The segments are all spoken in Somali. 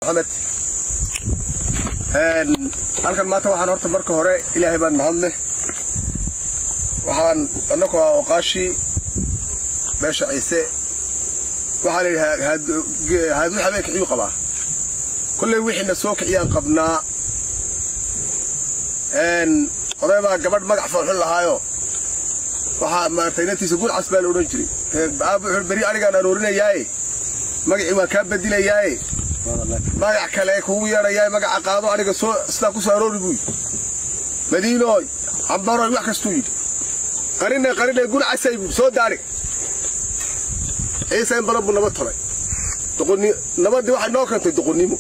Maxamed. Halkan maanta waxaan horta marka hore Ilaahay baan mahadleh. Waxaan annagoo ah oqaashii beesha Ciise, waxaa la yidhi haaduu habeen kiciyuu qabaa. Kolley wixiina soo kiciyaan qabnaa. Oday baa gabadh magac foolxun lahaayo, waxaa maaragtay naftiisa gurcas baa la odhan jiray. Aab wuxuu beri anigaan aroorinayaaye, magacii waan kaa bedilayaaye, magac kale kugu yeedhayaay, magaca qaado, aniga soo sidaa ku soo aroori buu yidhi. Madiinooy, cambarooy, wax kastuu yidhi. Qarinay qarinay, gurcasay buu soo daarig. Ciise in badan buu nabad tolay. Doqonni nabaddii waxay noo keentay doqonnimo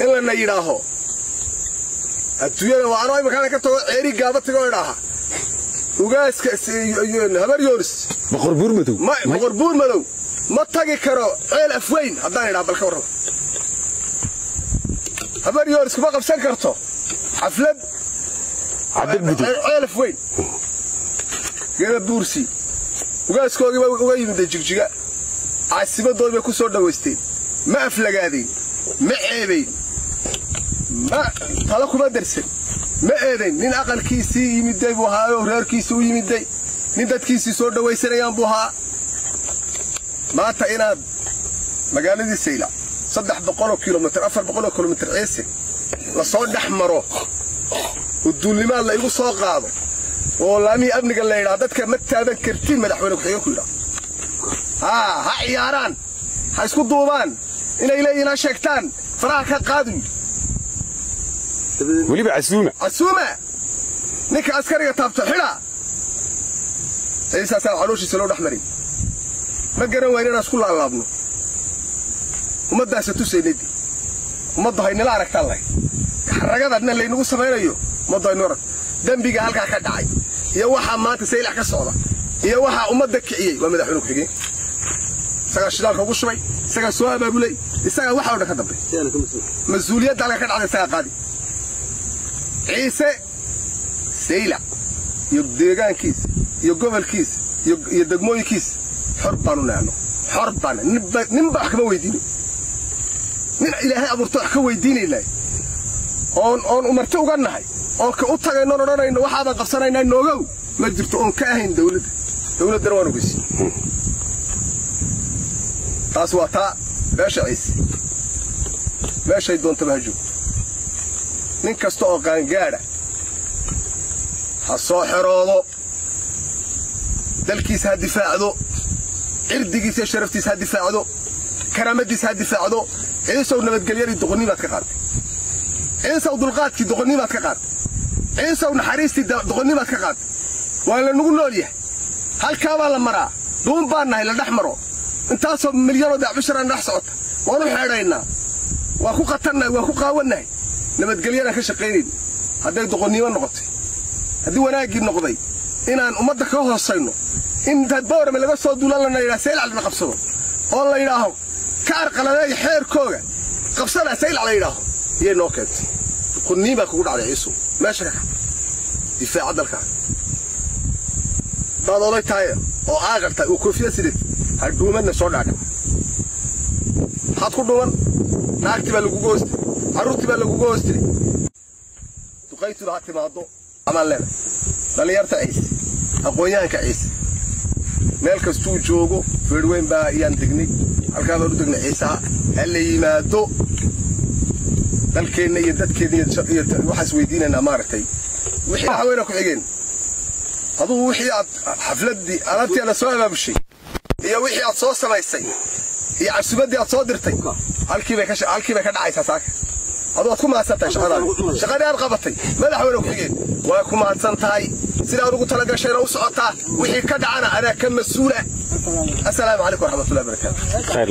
in lana yidhaaho adduunyada waa anoo imikaana ka tago ceeri gaaba tago idhaaha ugaaska Habar Yoonis Boqor Buur Madow ma Boqor Buur Madow ma tagi karo Ceel Afweyn haddaan idhaha. Bal ka warrama, Habar Yoonis kuma qabsan karto xaflad Cabdilmudug Ceel Afweyn. Geeda Buursi ugaaskoogii baa uga yimid Jigjiga, caasimadoodii bay ku soo dhowaysteen. Ma aflagaadayn, ma ceebayn, ma talo kuma darsan, ma eedayn. Nin aqalkiisii yimiday buu ahaayo, reerkiisii u yimiday, nin dadkiisii soo dhowaysanayaan buu ahaa. Maanta inaad magaaladii Saylac 300 kilomitir, 400 kilomitir Ciise lasoo dhex maro oo duulnimaad la igu soo qaado oo laamihii amniga la yidhaha dadka ma taaban kartiin, madaxweyne ku-xigeen ku yidhaha haa ha ciyaaraan, ha isku duubaan, inay leeyihiin ha sheegtaan, faraha ka qaadu yidhi. Weliba casuuma. Casuuma, ninka askariga taabto xidha. Ciisaasaa calooshiisa loo dhex maray. Ma garan wayna inaan isku laalaabno. Ummaddaasa tusaynadi, ummaddu haynala aragtaan lahay xaragada laynagu samaynayo. Ummaddu haynu arag dembiga halkaa ka dhacay iyo waxaa maanta Saylac ka socda iyo waxaa ummadda kiciyey waa madaxweyne ku-xigeen. Isagaa shidaalka ugu shubay, isagaa soo abaabulay, isagaa waxa o dhan ka dambay. Mas-uuliyadda halkaa ka dhacday isagaa qaadi. Ciise Saylac iyo deegaankiisa iyo gobolkiisa iyo degmooyinkiisa xor baanu naano, xor baana. Ninba wax kama weydiinay, nin Ilaahay abuurto wax ka weydiinaynay oon umarti uga nahay oon ka u tagaynoon odhanayno waxaabaan qabsanaynaa noogow ma jirto oon ka ahayn dawladda. Dawladdana waan ogeysi. Taas waa taa. Beesha Ciise meeshay doontaba ha joogto, nin kasta oo qaangaadha ha soo xeroodo, dalkiisa ha difaacdo, cirdigiisa iyo sharaftiisa ha difaacdo, karaamadiisa ha difaacdo. Ciisow, nabadgelyadii doqonnimaad ka qaatay. Ciisow, dulqaadkii doqonnimaad ka qaatay. Ciisow, naxariistii doqonnimaad ka qaatay. Waa la nagu nool yahay, halkaabaa la maraa, dhuun baan nahay la dhex maro. Intaasoo milyanoo dacbisharaan dhex socota, waan u xeedhaynaa, waa ku qatannahay, waa ku qaawannahay. Nabadgelyadaan ka shaqaynayn hadday doqonnimo noqotay, haddii wanaaggii noqday inaan ummadda ka hoosayno, in Boorame laga soo duulan lana yidhaha Saylac lana qabsado oo la yidhaaho ka arqaladeeya xeerkooga qabsada Saylac la yidhaaho, iyay noo keentay. Doqonnii baa kugu dhacday. Ciisu, meesha ka kac, difaaca dalkaaga. Haddaad oday tahay oo aaqar tahay oo koofiyad sidid, ha dhuumadna soo dhaadhac. Maxaad ku dhuuman? Naagtii baa lagugu hoostiri, carruurtii baa lagugu hoostiri. Duqaytuba ha timaado amaan leenahay. Dhallinyarta Ciise, aqoon-yahanka Ciise meel kastuu joogo, Feerweyn baa ayaan degnay, halkaa baan u degnay. Ciisaha ha la yimaado dalkeenna iyo dadkeenna iyo waxaas weydiinaynaa maaragtay wixii madaxweyne ku-xigeen. Adugu wixii aad xafladdii alaabtii aad soo abaabushay iyo wixii aad soo samaysay iyo casubaddii aad soo dirtay halkii bay ka dhacaysaa saaka. Aduu aad ku mahadsan tahay shaqadaadi, shaqadii aad qabatay, madaxweyne ku-xigeen, waa ku mahadsan tahay. Sidaad ugu talagashayna u socotaa. Wixii ka dhacana anaa ka mas-uula. Assalaamu calaykum waraxmatullahi wabarakaatu. Khayr.